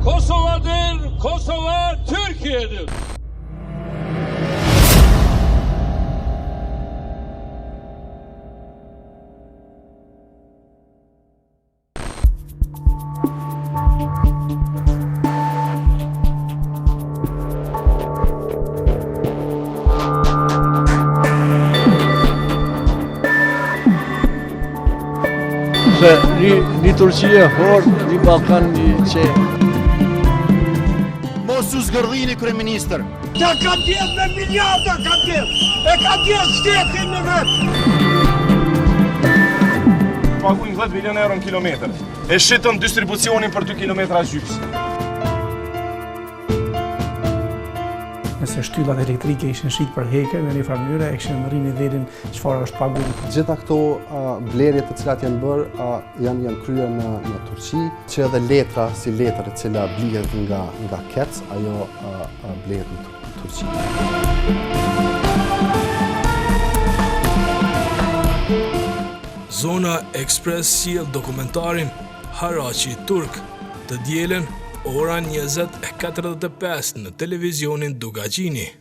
Kosova'dır, Kosova Türkiye'dir. Se një, një Turqi e fortë, një Ballkan i qetë. Mos u zgërdhini kryeministër. Ta ka vjedh me miliarda ka vjedh. E ka vjedh shtetin në vet. Paguajmë 10 milion euro në kilometër. E shitëm distribucionin për 2 kilometra gjysë. Nëse shtyllat elektrike ishin shit për heke, në një farë mënyre e kishin mërri nivelin çfarë është pagu. Gjitha këto uh, blerje të cilat janë bërë uh, janë janë kryer në në Turqi, që edhe letra si letër e cila blihet nga nga KEDS, ajo uh, blihet në Turqi. Zona Express sjell dokumentarin Haraçi Turk, të dielën, ora 20:45 në televizionin Dukagjini.